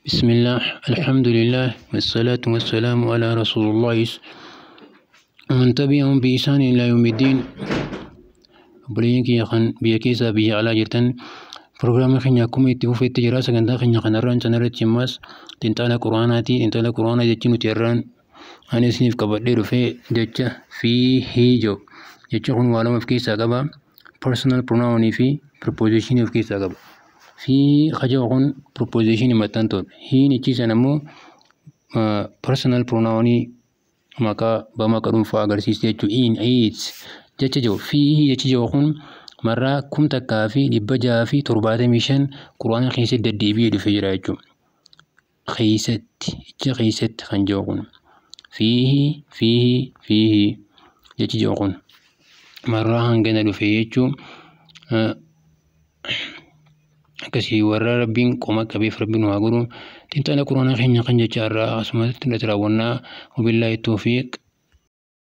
بسم الله، الحمد لله، والصلاة والسلام على رسول الله ومن تبعهم بإحسان إلى يوم الدين. Obboleeyyan kiyya kan biyya keessaa biyya alaa jirtan, Pirogiraama keenya akkuma itti fufetti jira. Sagantaa keenya kanarraan sanarratti ammas xiinxala Quraanaati. Xiinxala Quraanaa jechi nuti irraan ani isiniif qabadhee dhufee jecha فيه jedhu. Jechi kun waa lama of keessaa qaba. Personal pronoun fi preposition of keessaa qaba. فيه ka jedhu kun preposition maxxantuudha. Hiin ichi san ammoo personal pronoun, maqaa bamaqa dhuunfaa agarsiiste jechuudha. In it jecha jedhu, فيه jechi jedhu kun marraa 1675 Quraana keessatti deddeebi'ee dhufee jira jechuudha. Keessatti, jecha keessatti kan jedhu kun فيه، فيه، فيه jechi jedhu kun marraa hangana dhufe jechuun akkasii. Warra Rabbiin qoma qabeef Rabbiin waa godhu. Xiinxala Quraanaa keenya kan jecha irraa asumatti irratti raawwannaa. وبالله التوفيق.